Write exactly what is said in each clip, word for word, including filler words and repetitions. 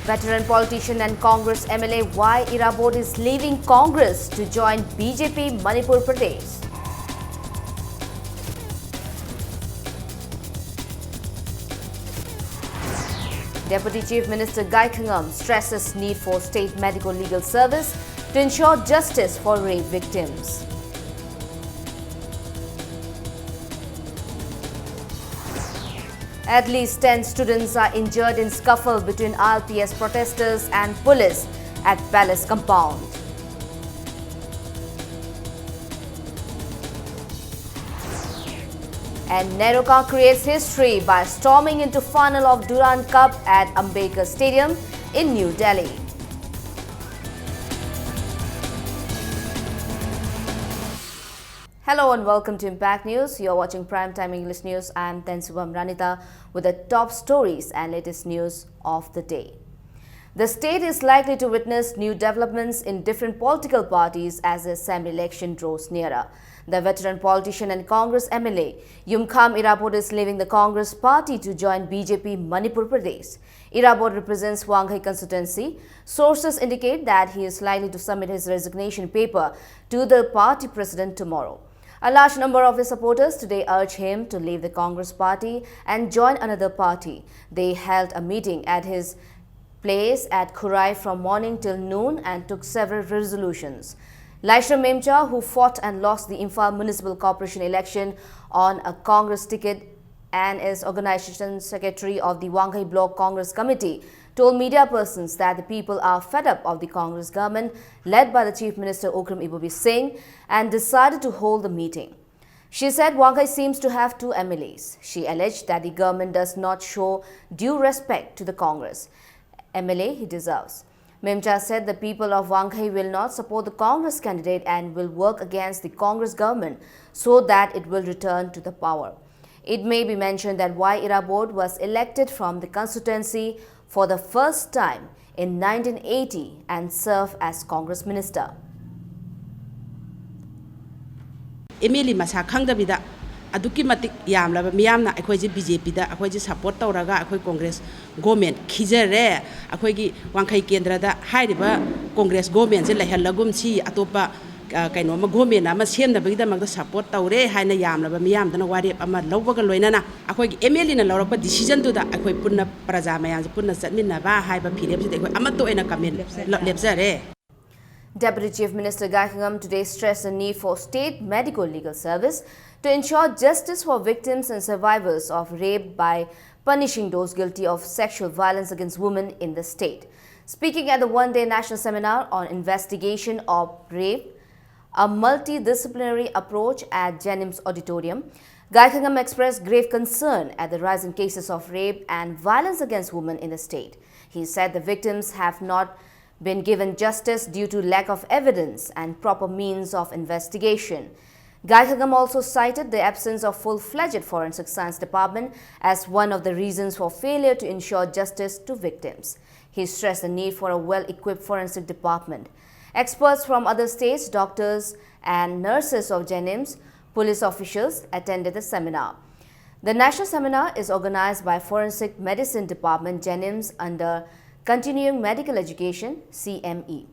Veteran politician and Congress M L A Y Irabot is leaving Congress to join B J P Manipur Pradesh. Deputy Chief Minister Gai Khangam stresses need for state medical legal service to ensure justice for rape victims. At least ten students are injured in scuffle between R P S protesters and police at palace compound. And Neroka creates history by storming into final of Durand Cup at Ambedkar Stadium in New Delhi. Hello and welcome to Impact News. You're watching Prime Time English News. I'm Tensubam Ranita with the top stories and latest news of the day. The state is likely to witness new developments in different political parties as the assembly election draws nearer. The veteran politician and Congress M L A, Yumkham Irabot, is leaving the Congress party to join B J P Manipur Pradesh. Irabot represents Wangkhei constituency. Sources indicate that he is likely to submit his resignation paper to the party president tomorrow. A large number of his supporters today urged him to leave the Congress party and join another party. They held a meeting at his place at Khurai from morning till noon and took several resolutions. Laishram Memcha, who fought and lost the Imphal Municipal Corporation election on a Congress ticket and is organization secretary of the Wangkhei Block Congress Committee, told media persons that the people are fed up of the Congress government led by the Chief Minister Okram Ibobi Singh and decided to hold the meeting. She said Wangkhei seems to have two M L As. She alleged that the government does not show due respect to the Congress M L A he deserves. Memcha said the people of Wangkhei will not support the Congress candidate and will work against the Congress government so that it will return to the power. It may be mentioned that Y Irabot was elected from the constituency for the first time in nineteen eighty and served as Congress minister. M L A ꯃꯁꯥ ꯈꯪꯗꯕꯤꯗ ꯑꯗꯨꯛꯀꯤ ꯃꯇꯤꯛ ꯌꯥꯝꯂꯕ ꯃꯤꯌꯥꯝꯅ ꯑꯩꯈꯣꯏꯁꯦ B J ꯄꯤꯗ ꯑꯩꯈꯣꯏꯁꯦ support ꯇꯧꯔꯒ ꯑꯩꯈꯣꯏ ꯀꯣꯡꯒ꯭ꯔꯦꯁ ꯒꯣꯃꯦꯟ ꯈꯤꯖꯔꯦ꯫ ꯑꯩꯈꯣꯏꯒꯤ ꯋꯥꯡꯈꯩ ꯀꯦꯟꯗ꯭ꯔꯗ ꯍꯥꯏꯔꯤꯕ ꯀꯣꯡꯒ꯭ꯔꯦꯁ ꯒꯣꯃꯦꯟꯁꯦ ꯂꯩꯍꯜꯂꯒꯨꯝꯁꯤ, ꯑꯇꯣꯞꯄ, ꯑ, ꯀꯩꯅꯣꯝꯃ ꯒꯣꯃꯦꯟ ꯑꯃ ꯁꯦꯝꯅꯕꯒꯤꯗꯃꯛꯇ ꯁꯞꯄꯣꯔꯠ ꯇꯧꯔꯦ ꯍꯥꯏꯅ ꯌꯥꯝꯂꯕ ꯃꯤꯌꯥꯝꯗꯨꯅ ꯋꯥꯔꯦꯞ ꯑꯃ ꯂꯧꯕꯒ ꯂꯣꯏꯅꯅ ꯑꯩꯈꯣꯏꯒꯤ ꯑꯦꯝ ꯑꯦꯜ ꯑꯦꯅ ꯂꯧꯔꯛꯄ ꯗꯤꯁꯤꯖꯟꯗꯨꯗ ꯑꯩꯈꯣꯏ ꯄꯨꯟꯅ ꯄ꯭ꯔꯖꯥ ꯃꯌꯥꯝꯁꯦ ꯄꯨꯟꯅ ꯆꯠꯃꯤꯟꯅꯕ ꯍꯥꯏꯕ ꯐꯤꯔꯦꯞꯁꯤꯗ ꯑꯩꯈꯣꯏ ꯑꯃꯠꯇ ꯑꯣꯏꯅ ꯀꯃꯦꯟ ꯂꯦꯞꯆꯔꯦ꯫ Deputy Chief Minister Gaikhangam today stressed the need for state medical legal service to ensure justice for victims and survivors of rape by punishing those guilty of sexual violence against women in the state. Speaking at the one-day national seminar on investigation of rape, a multidisciplinary approach at JNIMS Auditorium, Gaikhangam expressed grave concern at the rising cases of rape and violence against women in the state. He said the victims have not been given justice due to lack of evidence and proper means of investigation. Gaikhangam also cited the absence of full-fledged forensic science department as one of the reasons for failure to ensure justice to victims. He stressed the need for a well-equipped forensic department. Experts from other states, doctors and nurses of JNIMS, police officials attended the seminar. The national seminar is organized by Forensic Medicine Department, JNIMS, under Continuing Medical Education, C M E.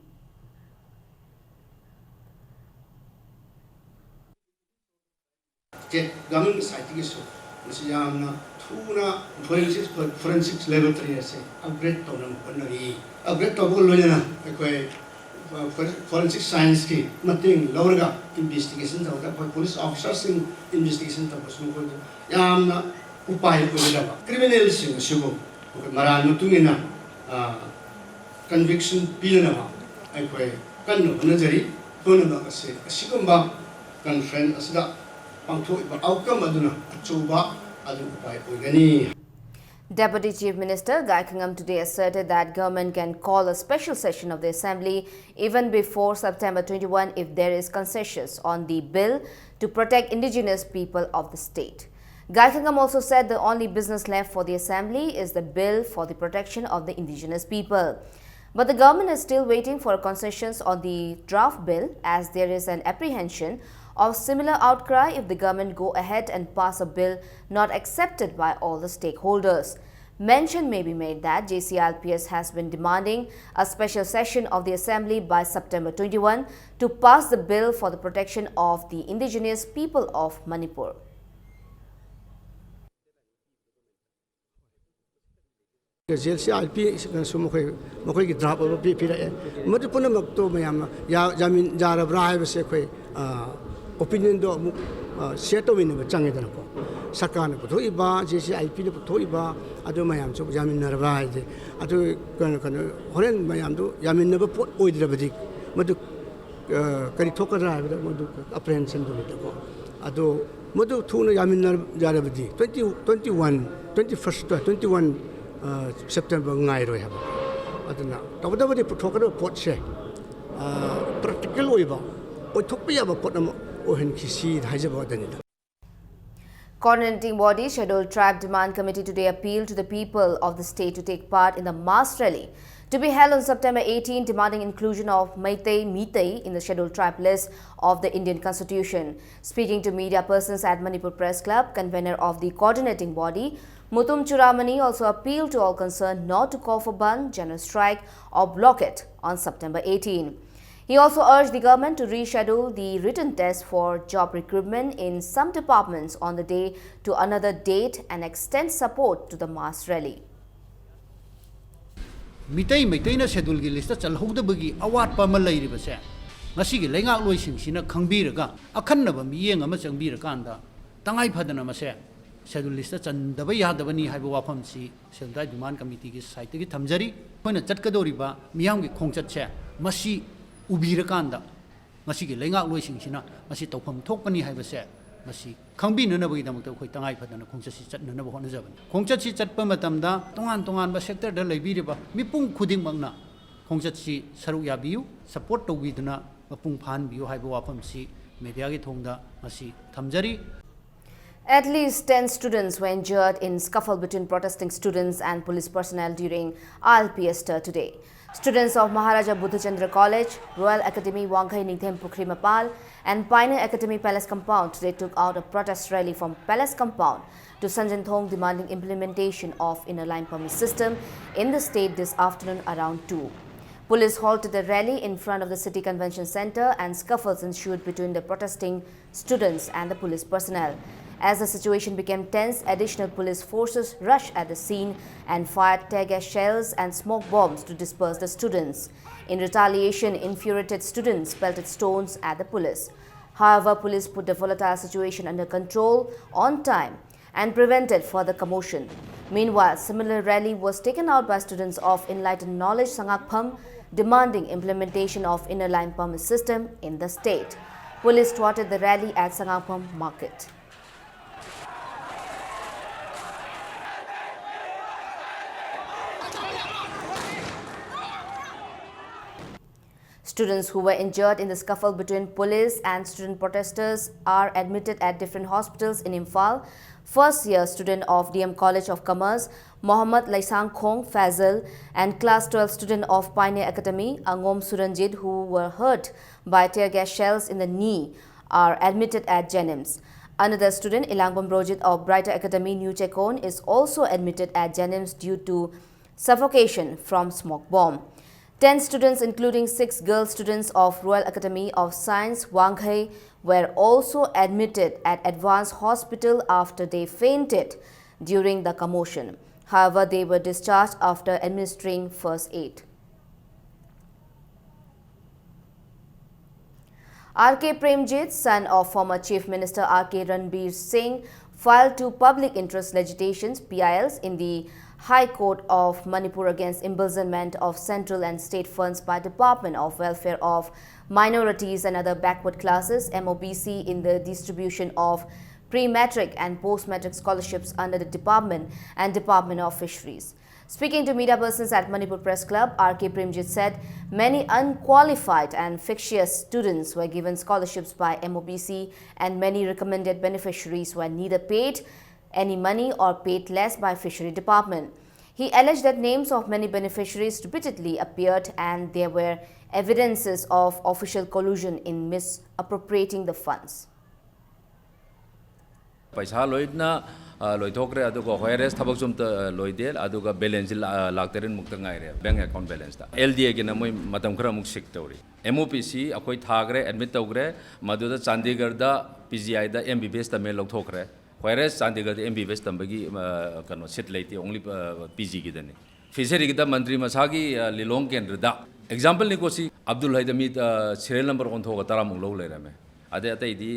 State government ꯁꯥꯏꯠꯇꯒꯤꯁꯨ ꯃꯁꯤ ꯌꯥꯝꯅ ꯊꯨꯅ forensic, forensic laboratory ꯑꯁꯦ upgrade ꯇꯧꯅꯕ ꯍꯣꯠꯅꯔꯤ꯫ Upgrade ꯇꯧꯕꯒ ꯂꯣꯏꯅꯅ ꯑꯩꯈꯣꯏ, ꯑ, ꯐꯣꯔꯦꯟꯁꯤꯛ ꯁꯥꯏꯟꯁꯀꯤ ꯃꯇꯦꯡ ꯂꯧꯔꯒ ꯏꯟꯚꯦꯁꯇꯤꯒꯦꯁꯟ ꯇꯧꯔꯒ ꯑꯩꯈꯣꯏ ꯄꯨꯂꯤꯁ ꯑꯣꯐꯤꯁꯔꯁꯤꯡ ꯏꯟꯚꯦꯁꯇꯤꯒꯦꯁꯟ ꯇꯧꯕꯁꯨ ꯃꯈꯣꯏꯗ ꯌꯥꯝꯅ ꯎꯄꯥꯏ ꯑꯣꯏꯒꯗꯕ꯫ ꯀ꯭ꯔꯤꯃꯤꯅꯦꯜꯁꯤꯡ ꯑꯁꯤꯕꯨ ꯑꯩꯈꯣꯏ ꯃꯔꯥꯜ ꯃꯇꯨꯡ ꯏꯟꯅ, ꯑ, ꯀꯟꯚꯤꯛꯁꯟ ꯄꯤꯅꯅꯕ ꯑꯩꯈꯣꯏ ꯀꯟꯅ ꯍꯣꯠꯅꯖꯔꯤ꯫ ꯄꯨꯝꯅꯃꯛ ꯑꯁꯤ ꯑꯁꯤꯒꯨꯝꯕ ꯀꯟꯐꯔꯦꯟꯁ ꯑꯁꯤꯗ ꯄꯥꯡꯊꯣꯛꯏꯕ ꯑꯥꯎꯠꯀꯝ ꯑꯗꯨꯅ ꯑꯆꯧꯕ ꯑꯗꯨ ꯎꯄꯥꯏ ꯑꯣꯏꯒꯅꯤ꯫ Deputy Chief Minister Gaikhangam today asserted that government can call a special session of the assembly even before September twenty-one if there is consensus on the bill to protect indigenous people of the state. Gaikhangam also said the only business left for the assembly is the bill for the protection of the indigenous people. But the government is still waiting for consensus on the draft bill, as there is an apprehension of similar outcry if the government go ahead and pass a bill not accepted by all the stakeholders. Mention may be made that J C I L P S has been demanding a special session of the assembly by September twenty-one to pass the bill for the protection of the indigenous people of Manipur. J C I P ꯁꯨ ꯃꯈꯣꯏ, ꯃꯈꯣꯏꯒꯤ draft ꯑꯃ ꯄꯤ-, ꯄꯤꯔꯛꯑꯦ꯫ ꯃꯗꯨ ꯄꯨꯝꯅꯃꯛꯇꯨ ꯃꯌꯥꯝꯅ ꯌꯥ-, ꯌꯥꯃꯤꯟ-, ꯌꯥꯔꯕ꯭ꯔꯥ ꯍꯥꯏꯕꯁꯦ ꯑꯩꯈꯣꯏ, ꯑ, ꯑꯣꯄꯤꯅꯤꯌꯟꯗꯣ ꯑꯃꯨꯛ, ꯑ, ꯁꯤꯌꯔ ꯇꯧꯃꯤꯟꯅꯕ ꯆꯪꯉꯦꯗꯅꯀꯣ꯫ ꯁꯔꯀꯥꯔꯅ ꯄꯨꯊꯣꯛꯏꯕ, ꯖꯦ ꯁꯤ ꯑꯥꯏ ꯄꯤꯅ ꯄꯨꯊꯣꯛꯏꯕ, ꯑꯗꯨ ꯃꯌꯥꯝꯁꯨ ꯌꯥꯃꯤꯟꯅꯔꯕ꯭ꯔꯥ ꯍꯥꯏꯗꯤ, ꯑꯗꯨ ꯀꯩꯅꯣ, ꯀꯩꯅꯣ, ꯍꯣꯔꯦꯟ ꯃꯌꯥꯝꯗꯨ ꯌꯥꯃꯤꯟꯅꯕ ꯄꯣꯠ ꯑꯣꯏꯗ꯭ꯔꯕꯗꯤ ꯃꯗꯨ, ꯑ, ꯀꯔꯤ ꯊꯣꯛꯀꯗ꯭ꯔꯥ ꯍꯥꯏꯕꯗ ꯃꯗꯨ ꯑꯦꯄ꯭ꯔꯤꯍꯦꯟꯁꯟꯗꯨꯅꯤꯗꯀꯣ꯫ ꯑꯗꯣ ꯃꯗꯨ ꯊꯨꯅ ꯌꯥꯃꯤꯟꯅ-, ꯌꯥꯔꯕꯗꯤ twenty, twenty one, twenty first, twenty one, ꯑ, ꯁꯦꯞꯇꯦꯝꯕꯔ ꯉꯥꯏꯔꯣꯏ ꯍꯥꯏꯕ꯫ ꯑꯗꯨꯅ ꯇꯧꯒꯗꯕꯗꯤ ꯄꯨꯊꯣꯛꯀꯗꯕ ꯄꯣꯠꯁꯦ, ꯑ, ꯄ꯭ꯔꯦꯛꯇꯤꯀꯦꯜ ꯑꯣꯏꯕ, ꯑꯣꯏꯊꯣꯛꯄ ꯌꯥꯕ ꯄꯣꯠ ꯑꯃ ꯑꯣꯏꯍꯟꯈꯤꯁꯤ ꯍꯥꯏꯖꯕ ꯋꯥꯗꯅꯤꯗ꯫ Coordinating body Scheduled Tribe Demand Committee today appealed to the people of the state to take part in the mass rally to be held on September eighteen, demanding inclusion of Meitei, Meitei in the Scheduled Tribe list of the Indian Constitution. Speaking to media persons at Manipur Press Club, convener of the coordinating body, Mutum Churamani, also appealed to all concerned not to call for bandh, general strike, or blockade on September eighteen. He also urged the government to reschedule the written test for job recruitment in some departments on the day to another date and extend support to the mass rally. Meitei ꯃꯩꯇꯩꯅ ꯁꯦꯗꯨꯜꯒꯤ list ꯆꯜꯍꯧꯗꯕꯒꯤ ꯑꯋꯥꯠꯄ ꯑꯃ ꯂꯩꯔꯤꯕꯁꯦ ꯉꯁꯤꯒꯤ ꯂꯩꯉꯥꯛꯂꯣꯏꯁꯤꯡꯁꯤꯅ ꯈꯪꯕꯤꯔꯒ ꯑꯈꯟꯅꯕ ꯃꯤꯠꯌꯦꯡ ꯑꯃ ꯆꯪꯕꯤꯔꯀꯥꯟꯗ ꯇꯉꯥꯏ ꯐꯗꯅ ꯃꯁꯦ ꯁꯦꯗꯨꯜ ꯂꯤꯁꯇ ꯆꯟꯗꯕ ꯌꯥꯗꯕꯅꯤ ꯍꯥꯏꯕ ꯋꯥꯐꯝꯁꯤ ꯁꯦꯗꯨꯜ ꯇ꯭ꯔꯥꯏꯕ ꯗꯤꯃꯥꯟ ꯀꯃꯤꯇꯤꯒꯤ ꯁꯥꯏꯠꯇꯒꯤ ꯊꯝꯖꯔꯤ꯫ ꯑꯩꯈꯣꯏꯅ ꯆꯠꯀꯗꯧꯔꯤꯕ ꯃꯤꯌꯥꯝꯒꯤ ꯈꯣꯡꯆꯠꯁꯦ ꯃꯁꯤ ꯎꯕꯤꯔꯀꯥꯟꯗ ꯉꯁꯤꯒꯤ ꯂꯩꯉꯥꯛꯂꯣꯏꯁꯤꯡꯁꯤꯅ ꯃꯁꯤ ꯇꯧꯐꯝ ꯊꯣꯛꯄꯅꯤ ꯍꯥꯏꯕꯁꯦ ꯃꯁꯤ ꯈꯪꯕꯤꯅꯅꯕꯒꯤꯗꯃꯛꯇ ꯑꯩꯈꯣꯏ ꯇꯉꯥꯏ ꯐꯗꯅ ꯈꯣꯡꯆꯠꯁꯤ ꯆꯠꯅꯅꯕ ꯍꯣꯠꯅꯖꯕꯅꯤ꯫ ꯈꯣꯡꯆꯠꯁꯤ ꯆꯠꯄ ꯃꯇꯝꯗ ꯇꯣꯉꯥꯟ ꯇꯣꯉꯥꯟꯕ ꯁꯦꯛꯇꯔꯗ ꯂꯩꯕꯤꯔꯤꯕ ꯃꯤꯄꯨꯝ ꯈꯨꯗꯤꯡꯃꯛꯅ ꯈꯣꯡꯆꯠꯁꯤ ꯁꯔꯨꯛ ꯌꯥꯕꯤꯌꯨ, ꯁꯄꯣꯔꯠ ꯇꯧꯕꯤꯗꯨꯅ ꯃꯄꯨꯡ ꯐꯥꯍꯟꯕꯤꯌꯨ ꯍꯥꯏꯕ ꯋꯥꯐꯝꯁꯤ ꯃꯦꯗꯤꯌꯥꯒꯤ ꯊꯣꯡꯗ ꯉꯁꯤ ꯊꯝꯖꯔꯤ꯫ At least ten students were injured in scuffle between protesting students and police personnel during I L P S tour today. Students of Maharaja Budhachandra College, Royal Academy Wangkhei Ningthempukri Mapal, And Pioneer Academy Palace compound, they took out a protest rally from Palace compound to Sanjanthong, demanding implementation of Inner Line Permit system in the state this afternoon around two. Police halted the rally in front of the City Convention Center and scuffles ensued between the protesting students and the police personnel. As the situation became tense, additional police forces rushed at the scene and fired tear gas shells and smoke bombs to disperse the students. In retaliation, infuriated students pelted stones at the police. However, police put the volatile situation under control on time and prevented further commotion. Meanwhile, similar rally was taken out by students of Enlightened Knowledge Sangakpham, demanding implementation of Inner Line Permit system in the state. Police thwarted the rally at Sangakpham Market. Students who were injured in the scuffle between police and student protesters are admitted at different hospitals in Imphal. First year student of D M College of Commerce, Mohammad Laisangkhong Fazal, and class twelve student of Pioneer Academy, Angom Suranjit, who were hurt by tear gas shells in the knee, are admitted at JNIMS. Another student, Ilangbam Rojit of Brighter Academy, New Chekon, is also admitted at JNIMS due to suffocation from smoke bomb. Ten students, including six girl students of Royal Academy of Science, Wankhei, were also admitted at Advanced Hospital after they fainted during the commotion. However, they were discharged after administering first aid. R K Premjit, son of former Chief Minister R K Ranbir Singh, filed two public interest litigations, P I Ls, in the High Court of Manipur against embezzlement of central and state funds by Department of Welfare of Minorities and Other Backward Classes, M O B C, in the distribution of pre-matric and post-matric scholarships under the department and Department of Fisheries. Speaking to media persons at Manipur Press Club, R K Premjit said many unqualified and fictitious students were given scholarships by M O B C and many recommended beneficiaries were neither paid any money or paid less by Fishery Department. He alleged that names of many beneficiaries repeatedly appeared and there were evidences of official collusion in misappropriating the funds. ꯄꯩꯁꯥ ꯂꯣꯏꯅ ꯂꯣꯏꯊꯣꯛꯈ꯭ꯔꯦ꯫ ꯑꯗꯨꯒ ꯍꯣꯌꯔꯦꯁ ꯊꯕꯛꯁꯨ ꯑꯝꯇ ꯂꯣꯏꯗꯦ꯫ ꯑꯗꯨꯒ ꯕꯦꯂꯦꯟꯁꯁꯤ ꯂꯥꯛ ꯇꯔꯦꯠꯃꯨꯛꯇ ꯉꯥꯏꯔꯦ bank account ꯕꯦꯂꯦꯟꯁꯇ꯫ L ꯗꯤ ꯑꯦꯒꯤꯅ ꯃꯣꯏ ꯃꯇꯝ ꯈꯔ ꯑꯃꯨꯛ ꯁꯤꯛ ꯇꯧꯔꯤ꯫ ꯑꯦꯝ ꯑꯣ ꯄꯤ ꯁꯤ ꯑꯩꯈꯣꯏ ꯊꯥꯈ꯭ꯔꯦ, ꯑꯦꯗꯃꯤꯠ ꯇꯧꯈ꯭ꯔꯦ꯫ ꯃꯗꯨꯗ ꯆꯥꯟꯗꯤꯒꯔꯗ ꯄꯤ ꯖꯤ ꯑꯥꯏꯗ ꯑꯦꯝ ꯕꯤ ꯕꯤ ꯑꯦꯁ ꯇꯝꯃꯦ ꯂꯧꯊꯣꯛꯈ꯭ꯔꯦ꯫ ꯍꯣꯌꯔꯦꯁ ꯆꯥꯟꯗꯤꯒꯔꯗ ꯑꯦꯝ ꯕꯤ ꯕꯤ ꯑꯦꯁ ꯇꯝꯕꯒꯤ ꯀꯩꯅꯣ ꯁꯤꯠ ꯂꯩꯇꯦ, ꯑꯣꯡꯂꯤ ꯄꯤ ꯖꯤꯒꯤꯗꯅꯤ꯫ ꯐꯤꯁꯔꯤꯒꯤꯗ ꯃꯟꯇ꯭ꯔꯤ ꯃꯁꯥꯒꯤ ꯂꯤꯂꯣꯡ ꯀꯦꯟꯗ꯭ꯔꯗ ꯑꯦꯛꯖꯥꯝꯄꯜꯅꯤꯀꯣ ꯁꯤ, ꯑꯕꯗꯨꯜ ꯍꯩꯗ ꯃꯤ ꯁꯤꯔꯤꯌꯦꯜ ꯅꯝꯕꯔ ꯑꯣꯟꯊꯣꯛꯑꯒ ꯇꯔꯥꯃꯨꯛ ꯂꯧ ꯂꯩꯔꯝꯃꯦ꯫ ꯑꯗꯩ ꯑꯇꯩꯗꯤ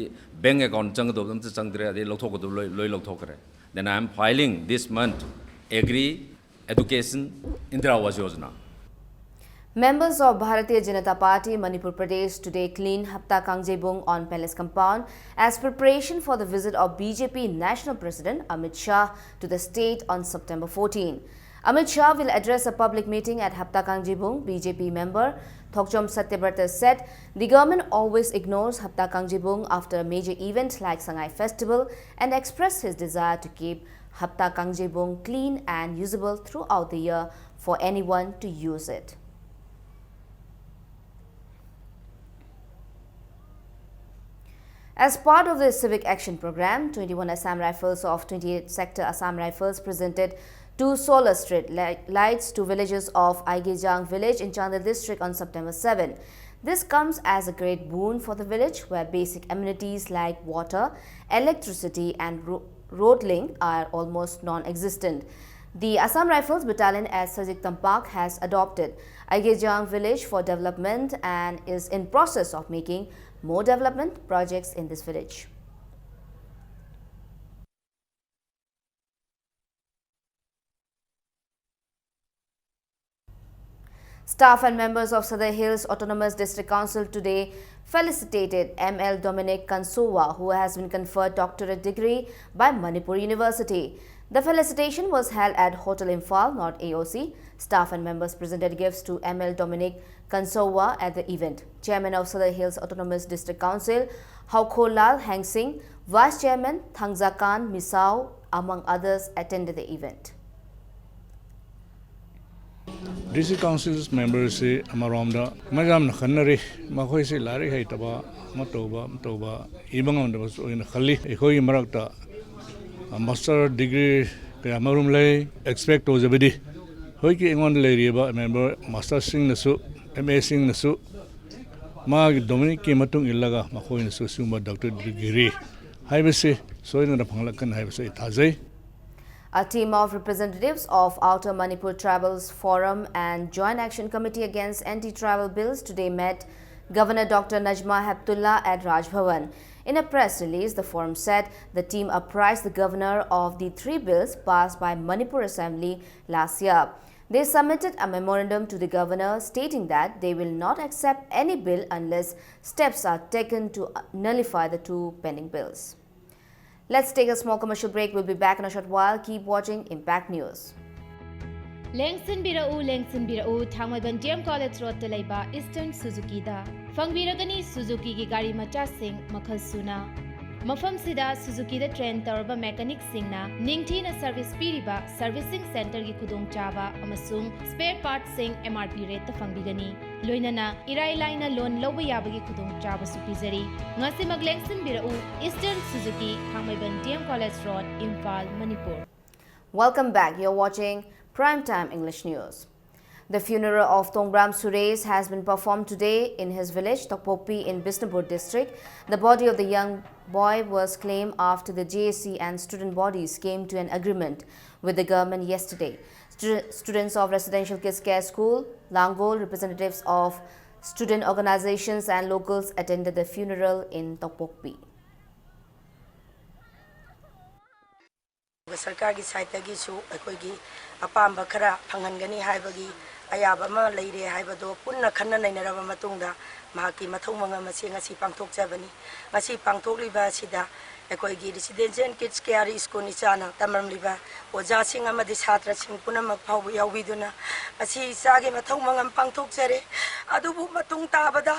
ꯕꯦꯡ ꯑꯦꯀꯥꯎꯟ ꯆꯪꯒꯗꯕ ꯑꯝꯇ ꯆꯪꯗ꯭ꯔꯦ, ꯑꯗꯩ ꯂꯧꯊꯣꯛꯀꯗꯕ ꯂꯣꯏ ꯂꯧꯊꯣꯛꯈ꯭ꯔꯦ꯫ Then I am filing this month agri education Indira Awas Yojana. Members of Bharatiya Janata Party Manipur Pradesh today cleaned Hapta Kangjebung on Palace Compound as preparation for the visit of B J P National President Amit Shah to the state on September fourteen. Amit Shah will address a public meeting at Hapta Kangjebung. B J P member Thokchom Satyabrata said the government always ignores Hapta Kangjebung after a major event like Sangai Festival and expressed his desire to keep Hapta Kangjebung clean and usable throughout the year for anyone to use it. As part of the Civic Action Programme, twenty-one Assam Rifles of twenty-eight Sector Assam Rifles presented two solar street lights to villages of Aigejang village in Chandel district on September seven. This comes as a great boon for the village, where basic amenities like water, electricity and road link are almost non-existent. The Assam Rifles Battalion at Sajik Tampak has adopted Aigejang village for development and is in process of making more development projects in this village. Staff and members of Sadar Hills Autonomous District Council today felicitated M L Dominic Kansova, who has been conferred doctorate degree by Manipur University. The felicitation was held at Hotel Imphal, not A O C. Staff and members presented gifts to M L Dominic Kansova at the event. Chairman of Sadar Hills Autonomous District Council, Haokholal Hangsing, Vice Chairman Thangzakan Misao, among others, attended the event. ꯗꯤ ꯁꯤ council ꯃꯦꯝꯕꯔꯁꯤ ꯑꯃꯔꯣꯝꯗ ꯃꯌꯥꯝꯅ ꯈꯟꯅꯔꯤ, ꯃꯈꯣꯏꯁꯤ ꯂꯥꯏꯔꯤꯛ ꯍꯩꯇꯕ, ꯑꯃ ꯇꯧꯕ ꯑꯃ ꯇꯧꯕ, ꯏꯕ ꯉꯝꯗꯕꯁꯨ ꯑꯣꯏꯅ ꯈꯜꯂꯤ꯫ ꯑꯩꯈꯣꯏꯒꯤ ꯃꯔꯛꯇ ꯃꯥꯁꯇꯔ ꯗꯤꯒ꯭ꯔꯤ ꯀꯌꯥ ꯃꯔꯨꯝ ꯂꯩ꯫ ꯑꯦꯛꯁꯄꯦꯛ ꯇꯧꯖꯕꯗꯤ ꯍꯧꯖꯤꯛꯀꯤ ꯑꯩꯉꯣꯟꯗ ꯂꯩꯔꯤꯕ ꯃꯦꯝꯕꯔ ꯃꯥꯁꯇꯔꯁꯤꯡꯅꯁꯨ, ꯑꯦꯝ ꯑꯦꯁꯤꯡꯅꯁꯨ ꯃꯥꯒꯤ ꯗꯣꯃꯤꯅꯤꯛꯀꯤ ꯃꯇꯨꯡ ꯏꯜꯂꯒ ꯃꯈꯣꯏꯅꯁꯨ ꯁꯤꯒꯨꯝꯕ ꯗꯣꯛꯇꯔ ꯗꯤꯒ꯭ꯔꯤ ꯍꯥꯏꯕꯁꯤ ꯁꯣꯏꯗꯅ ꯐꯪꯂꯛꯀꯅꯤ ꯍꯥꯏꯕꯁꯤ ꯑꯩ ꯊꯥꯖꯩ꯫ A team of representatives of Outer Manipur Tribals Forum and Joint Action Committee Against Anti-Tribal Bills today met Governor Doctor Najma Heptulla at Raj Bhavan. In a press release, the forum said the team apprised the governor of the three bills passed by Manipur Assembly last year. They submitted a memorandum to the governor stating that they will not accept any bill unless steps are taken to nullify the two pending bills. Let's take a small commercial break. We'll be back in a short while. Keep watching Impact News. ꯂꯦꯡꯁꯤꯟꯕꯤꯔꯛꯎ, ꯂꯦꯡꯁꯤꯟꯕꯤꯔꯛꯎ, Thangmeiband D M college ꯔꯣꯗꯇ ꯂꯩꯕ eastern ꯁꯨꯖꯨꯀꯤꯗ꯫ ꯐꯪꯕꯤꯔꯒꯅꯤ ꯁꯨꯖꯨꯀꯤꯒꯤ ꯒꯥꯔꯤ ꯃꯆꯥꯁꯤꯡ ꯃꯈꯜ ꯁꯨꯅ꯫ ꯃꯐꯝꯁꯤꯗ ꯁꯨꯖꯨꯀꯤꯗ train ꯇꯧꯔꯕ ꯃꯦꯀꯥꯅꯤꯛꯁꯤꯡꯅ ꯅꯤꯡꯊꯤꯅ service ꯄꯤꯔꯤꯕ servicing ꯁꯦꯟꯇꯔꯒꯤ ꯈꯨꯗꯣꯡꯆꯥꯕ ꯑꯃꯁꯨꯡ ꯁ꯭ꯄꯦꯌꯔ ꯄꯥꯔꯠꯁꯤꯡ ꯑꯦꯝ ꯑꯥꯔ ꯄꯤ ꯔꯦꯠꯇ ꯐꯪꯕꯤꯒꯅꯤ꯫ ꯂꯣꯏꯅꯅ ꯏꯔꯥꯏ ꯂꯥꯏꯅ ꯂꯣꯟ ꯂꯧꯕ ꯌꯥꯕꯒꯤ ꯈꯨꯗꯣꯡꯆꯥꯕꯁꯨ ꯄꯤꯖꯔꯤ꯫ ꯉꯁꯤꯃꯛ ꯂꯦꯡꯁꯤꯟꯕꯤꯔꯛꯎ, ꯏꯁꯇꯔꯟ ꯁꯨꯖꯨꯀꯤ, Thangmeiband D M college road, Imphal, Manipur. Welcome back. You're watching Prime Time English News. The funeral of Tongbram Suresh has been performed today in his village, Tokpokpi in Bishnupur district. The body of the young boy was claimed after the J A C and student bodies came to an agreement with the government yesterday. Stu- students of Residential Kids Care School, Langol, representatives of student organizations and locals attended the funeral in Tokpokpi. ꯁꯔꯀꯥꯔꯒꯤ ꯁꯥꯏꯠꯇꯒꯤꯁꯨ ꯑꯩꯈꯣꯏꯒꯤ ꯑꯄꯥꯝꯕ ꯈꯔ ꯐꯪꯍꯟꯒꯅꯤ ꯍꯥꯏꯕꯒꯤ ꯑꯌꯥꯕ ꯑꯃ ꯂꯩꯔꯦ ꯍꯥꯏꯕꯗꯣ ꯄꯨꯟꯅ ꯈꯟꯅ ꯅꯩꯅꯔꯕ ꯃꯇꯨꯡꯗ ꯃꯍꯥꯛꯀꯤ ꯃꯊꯧ ꯃꯉꯝ ꯑꯁꯤ ꯉꯁꯤ ꯄꯥꯡꯊꯣꯛꯆꯕꯅꯤ꯫ ꯉꯁꯤ ꯄꯥꯡꯊꯣꯛꯂꯤꯕ ꯑꯁꯤꯗ ꯑꯩꯈꯣꯏꯒꯤ Residential Kids Care School ꯏꯆꯥꯅ ꯇꯝꯂꯝꯂꯤꯕ ꯑꯣꯖꯥꯁꯤꯡ ꯑꯃꯗꯤ ꯁꯥꯇ꯭ꯔꯁꯤꯡ ꯄꯨꯝꯅꯃꯛ ꯐꯥꯎꯕ ꯌꯥꯎꯕꯤꯗꯨꯅ ꯉꯁꯤ ꯏꯆꯥꯒꯤ ꯃꯊꯧ ꯃꯉꯝ ꯄꯥꯡꯊꯣꯛꯆꯔꯦ꯫ ꯑꯗꯨꯕꯨ ꯃꯇꯨꯡ ꯇꯥꯕꯗ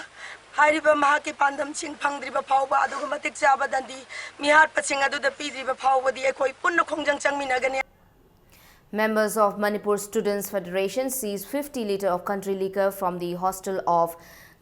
ꯍꯥꯏꯔꯤꯕ ꯃꯍꯥꯛꯀꯤ ꯄꯥꯟꯗꯝꯁꯤꯡ ꯐꯪꯗ꯭ꯔꯤꯕ ꯐꯥꯎꯕ ꯑꯗꯨꯒ ꯃꯇꯤꯛ ꯆꯥꯕ ꯗꯟꯗꯤ ꯃꯤꯍꯥꯠꯄꯁꯤꯡ ꯑꯗꯨꯗ ꯄꯤꯗ꯭ꯔꯤꯕ ꯐꯥꯎꯕꯗꯤ ꯑꯩꯈꯣꯏ ꯄꯨꯟꯅ ꯈꯣꯡꯖꯪ ꯆꯪꯃꯤꯟꯅꯒꯅꯤ꯫ Members of Manipur Students Federation seized fifty litre of country liquor from the hostel of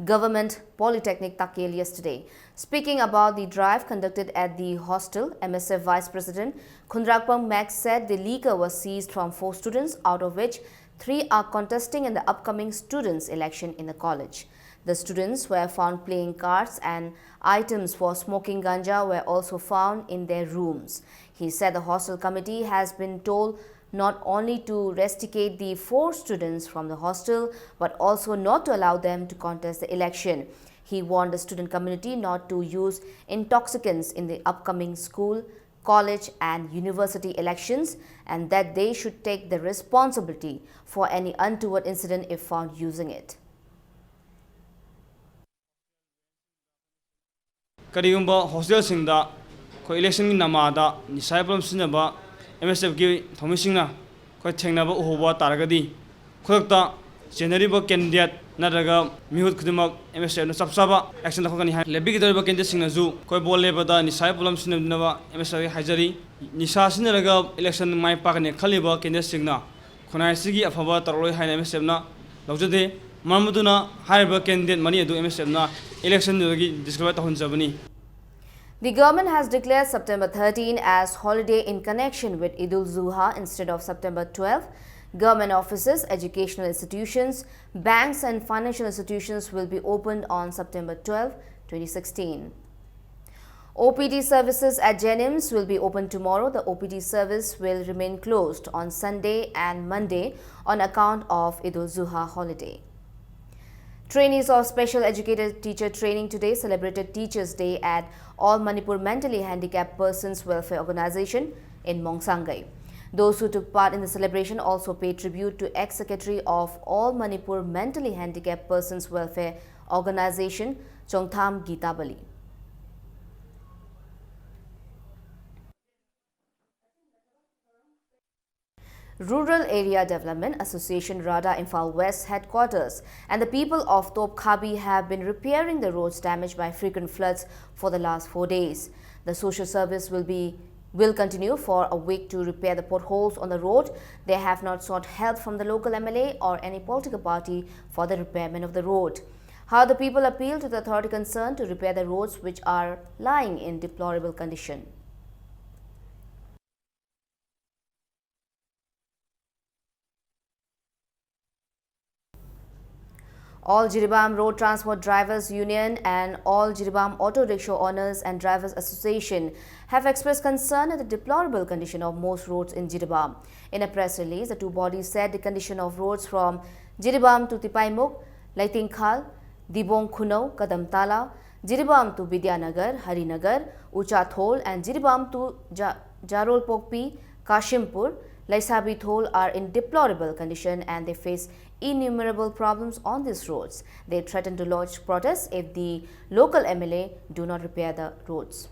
Government Polytechnic Takel yesterday. Speaking about the drive conducted at the hostel, M S F Vice President Khundrakpam Max said the liquor was seized from four students, out of which three are contesting in the upcoming students' election in the college. The students were found playing cards and items for smoking ganja were also found in their rooms. He said the hostel committee has been told not only to rusticate the four students from the hostel, but also not to allow them to contest the election. He warned the student community not to use intoxicants in the upcoming school, college, and university elections, and that they should take the responsibility for any untoward incident if found using it. ꯀꯔꯤꯒꯨꯝꯕ ꯍꯣꯁꯇꯦꯜꯁꯤꯡꯗ ꯑꯩꯈꯣꯏ ꯏꯂꯦꯛꯁꯟꯒꯤ ꯅꯃꯥꯗ ꯅꯤꯁꯥꯒꯤ ꯄꯣꯠꯂꯝ ꯁꯤꯖꯤꯟꯅꯕ M ꯑꯦꯁ ꯑꯦꯐꯀꯤ ꯊꯧꯃꯤꯁꯤꯡꯅ ꯑꯩꯈꯣꯏ ꯊꯦꯡꯅꯕ ꯎꯍꯧꯕ ꯇꯥꯔꯒꯗꯤ, ꯈꯨꯗꯛꯇ ꯆꯦꯟꯅꯔꯤꯕ ꯀꯦꯟꯗꯤꯗꯦꯠ ꯅꯠꯇ꯭ꯔꯒ ꯃꯤꯍꯨꯠ ꯈꯨꯗꯤꯡꯃꯛ ꯑꯦꯝ ꯑꯦꯁ ꯑꯦꯐꯅ ꯆꯞ ꯆꯥꯕ ꯑꯦꯛꯁꯟ ꯂꯧꯈꯠꯀꯅꯤ ꯍꯥꯏ꯫ ꯂꯦꯞꯄꯤꯒꯗꯧꯔꯤꯕ ꯀꯦꯟꯗꯤꯗꯦꯠꯁꯤꯡꯅꯁꯨ ꯑꯩꯈꯣꯏ ꯚꯣꯠ ꯂꯦꯞꯄꯗ ꯅꯤꯁꯥꯒꯤ ꯄꯣꯠꯂꯝ ꯁꯤꯖꯤꯟꯅꯗꯅꯕ ꯑꯦꯝ ꯑꯦꯁ ꯑꯦꯐ ꯍꯥꯏꯖꯔꯤ꯫ ꯅꯤꯁꯥ ꯁꯤꯖꯤꯟꯅꯔꯒ ꯏꯂꯦꯛꯁꯟ ꯃꯥꯏ ꯄꯥꯛꯀꯅꯤ ꯈꯜꯂꯤꯕ ꯀꯦꯟꯗꯤꯗꯦꯠꯁꯤꯡꯅ ꯈꯨꯟꯅꯥꯏ ꯑꯁꯤꯒꯤ ꯑꯐꯕ ꯇꯧꯔꯛꯂꯣꯏ ꯍꯥꯏꯅ ꯑꯦꯝ ꯑꯦꯁ ꯑꯦꯐꯅ ꯂꯧꯖꯗꯦ꯫ ꯃꯔꯝ ꯑꯗꯨꯅ ꯍꯥꯏꯔꯤꯕ ꯀꯦꯟꯗꯤꯗꯦꯠ ꯃꯔꯤ ꯑꯗꯨ ꯑꯦꯝ ꯑꯦꯁ ꯑꯦꯐꯅ ꯏꯂꯦꯛꯁꯟꯗꯨꯗꯒꯤ ꯗꯤꯁꯀ꯭ꯋꯥꯂꯤꯐꯥꯏ ꯇꯧꯍꯟꯖꯕꯅꯤ꯫ The government has declared September thirteen as holiday in connection with Eid-ul-Zuha instead of September twelve. Government offices, educational institutions, banks and financial institutions will be opened on September twelve, twenty sixteen. O P D services at JNIMS will be open tomorrow. The O P D service will remain closed on Sunday and Monday on account of Eid-ul-Zuha holiday. Trainees of Special Educated Teacher Training today celebrated Teachers' Day at All Manipur Mentally Handicapped Persons Welfare Organization in Mongsangei. Those who took part in the celebration also paid tribute to ex-secretary of All Manipur Mentally Handicapped Persons Welfare Organization, Chongtham Geeta Bali. Rural Area Development Association, RADA, Imphal West headquarters and the people of Topkhabi have been repairing the roads damaged by frequent floods for the last four days. The social service will be will continue for a week to repair the potholes on the road. They have not sought help from the local M L A or any political party for the repairment of the road. How the people appeal to the authority concerned to repair the roads which are lying in deplorable condition. All Jiribam Road Transport Drivers Union and All Jiribam Auto Rickshaw Owners and Drivers Association have expressed concern at the deplorable condition of most roads in Jiribam. In a press release, the two bodies said the condition of roads from Jiribam to Tipaimukh, Leitingkhal, Dibong Khunou, Kadamtala, Jiribam to Vidyanagar, Harinagar, Ucha Thol, and Jiribam to Ja-, Jarol Pokpi, Kashimpur, Leisabi Thol are in deplorable condition and they face innumerable problems on these roads. They threaten to lodge protests if the local M L A do not repair the roads.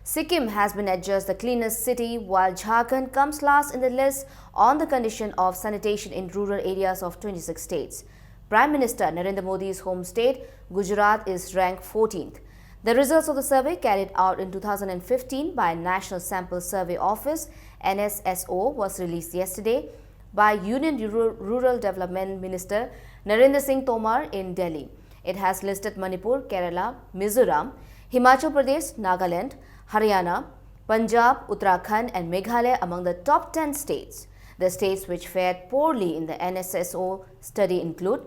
Sikkim has been adjudged the cleanest city, while Jharkhand comes last in the list on the condition of sanitation in rural areas of twenty-six states. Prime Minister Narendra Modi's home state, Gujarat, is ranked fourteenth. The results of the survey, carried out in two thousand fifteen by National Sample Survey Office, N S S O, was released yesterday by Union Rural, Rural Development Minister Narendra Singh Tomar in Delhi. It has listed Manipur, Kerala, Mizoram, Himachal Pradesh, Nagaland, Haryana, Punjab, Uttarakhand, and Meghalaya among the top ten states. The states which fared poorly in the N S S O study include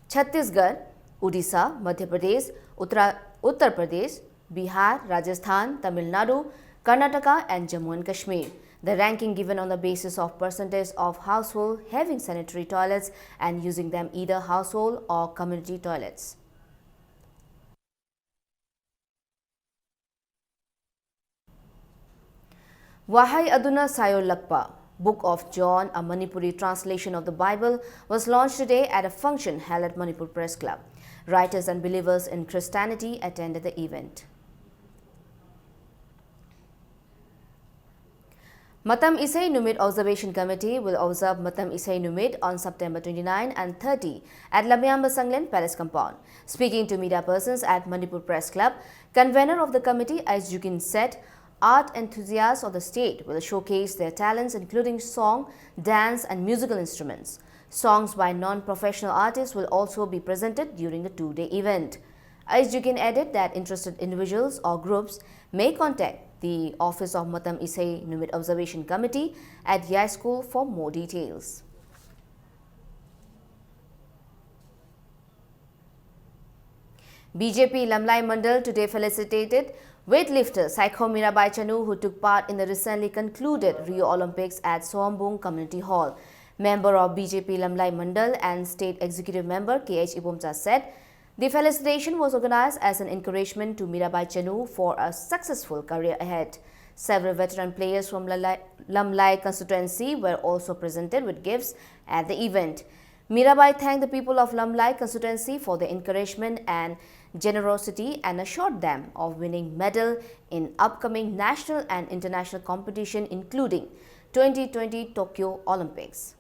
Chhattisgarh, Odisha, Madhya Pradesh, Uttara-, Uttar Pradesh, Bihar, Rajasthan, Tamil Nadu, Karnataka, and Jammu and Kashmir. The ranking given on the basis of percentage of household having sanitary toilets and using them, either household or community toilets. Wahai Aduna Sayo Lakpa, Book of John, a Manipuri translation of the Bible, was launched today at a function held at Manipur Press Club. Writers and believers in Christianity attended the event. Matam Isei Numit Observation Committee will observe Matam Isei Numit on September twenty-nine and thirty at Lamyamba Sanglen Palace compound. Speaking to media persons at Manipur Press Club, convener of the committee, Ais Jukin, said Art enthusiasts of the state will showcase their talents, including song, dance, and musical instruments. Songs by non-professional artists will also be presented during the two-day event. Aijugin added that interested individuals or groups may contact the office of Matam Isei Numit Observation Committee at Yai School for more details. B J P Lamlai Mandal today felicitated weightlifter Saikho Mirabai Chanu, who took part in the recently concluded Rio Olympics at Soambung Community Hall. Member of B J P Lamlai Mandal and State Executive Member K H Ibomcha said the felicitation was organized as an encouragement to Mirabai Chanu for a successful career ahead. Several veteran players from Lalai- Lamlai constituency were also presented with gifts at the event. Mirabai thanked the people of Lamlai constituency for their encouragement and generosity and assured them of winning medal in upcoming national and international competition, including twenty twenty Tokyo Olympics.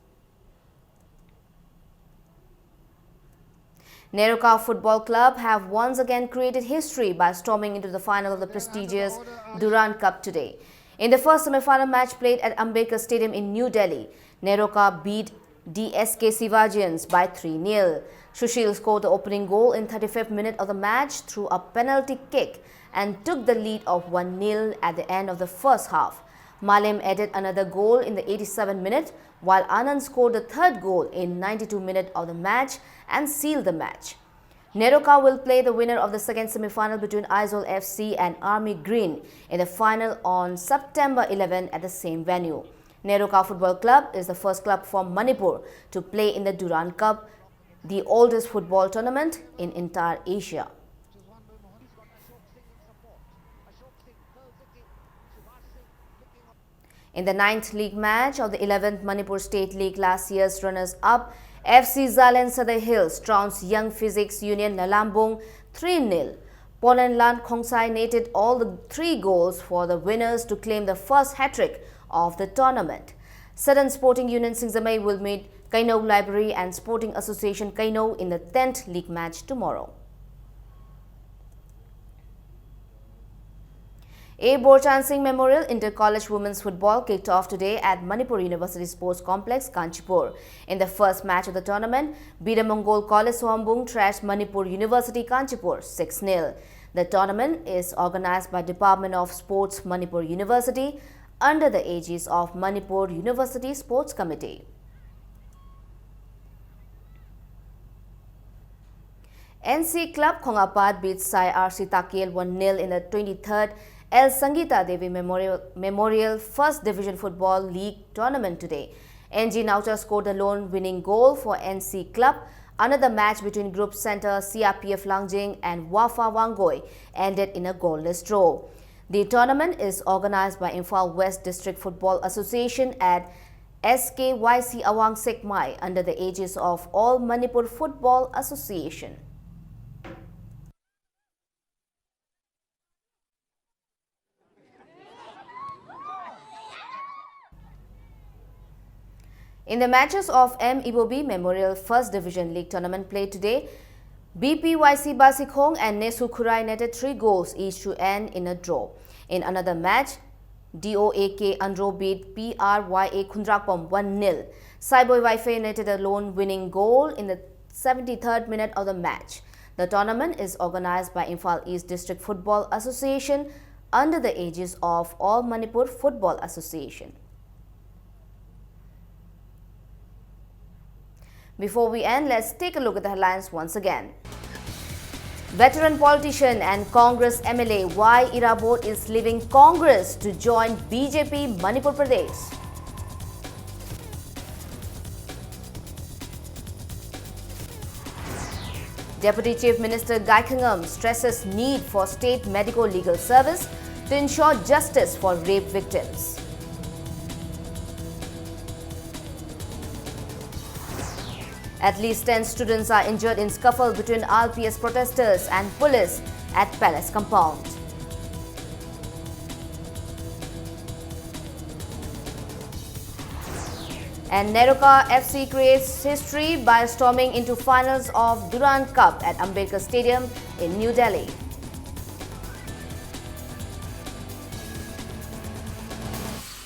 Neroka Football Club have once again created history by storming into the final of the prestigious Durand Cup today. In the first semi-final match played at Ambedkar Stadium in New Delhi, Neroka beat D S K Sivajians by three nil. Sushil scored the opening goal in thirty-fifth minute of the match through a penalty kick and took the lead of one nil at the end of the first half. Malim added another goal in the eighty-seventh minute, while Anand scored the third goal in ninety-two minute of the match and sealed the match. Neroka will play the winner of the second semi-final between Aizawl F C and Army Green in the final on September eleven at the same venue. Neroka Football Club is the first club from Manipur to play in the Durand Cup, the oldest football tournament in entire Asia. In the ninth league match of the eleventh Manipur State League, last year's runners-up F C Zalen Sadar Hills trounced Young Physics Union Lalambung three nil. Polenlan Khongsai netted all the three goals for the winners to claim the first hat-trick of the tournament. Southern Sporting Union Singjamei will meet Keinou Library and Sporting Association Keinou in the tenth league match tomorrow. A. Borchan Singh Memorial Inter-College Women's Football kicked off today at Manipur University Sports Complex, Kanchipur. In the first match of the tournament, Biramangol College Sohambung thrashed Manipur University Kanchipur six nil. The tournament is organized by Department of Sports, Manipur University, under the aegis of Manipur University Sports Committee. N C Club Khongapat beat Sai R C Takel one nil in the twenty-third L Sangeeta Devi Memorial, Memorial First Division Football League tournament today. N G Naucha scored the lone winning goal for N C Club. Another match between Group Center C R P F Langjing and Wafa Wangoi ended in a goalless draw. The tournament is organized by Imphal West District Football Association at S K Y C Awang Sekmai under the aegis of All Manipur Football Association. In the matches of M Ibobi Memorial First Division League tournament played today, B P Y C Basikhong and Nesu Khurai netted three goals each to end in a draw. In another match, D O A K Andro beat P R Y A Khundrakpom one nil. Saiboi Waife netted a lone winning goal in the seventy-third minute of the match. The tournament is organized by Imphal East District Football Association under the aegis of All Manipur Football Association. Before we end, let's take a look at the headlines once again. Veteran politician and Congress M L A Y Irabot is leaving Congress to join B J P Manipur Pradesh. Deputy Chief Minister Gaikhangam stresses need for state medico-legal service to ensure justice for rape victims. At least ten students are injured in scuffle between R P S protesters and police at Palace compound. And Neroka F C creates history by storming into finals of Durand Cup at Ambedkar Stadium in New Delhi.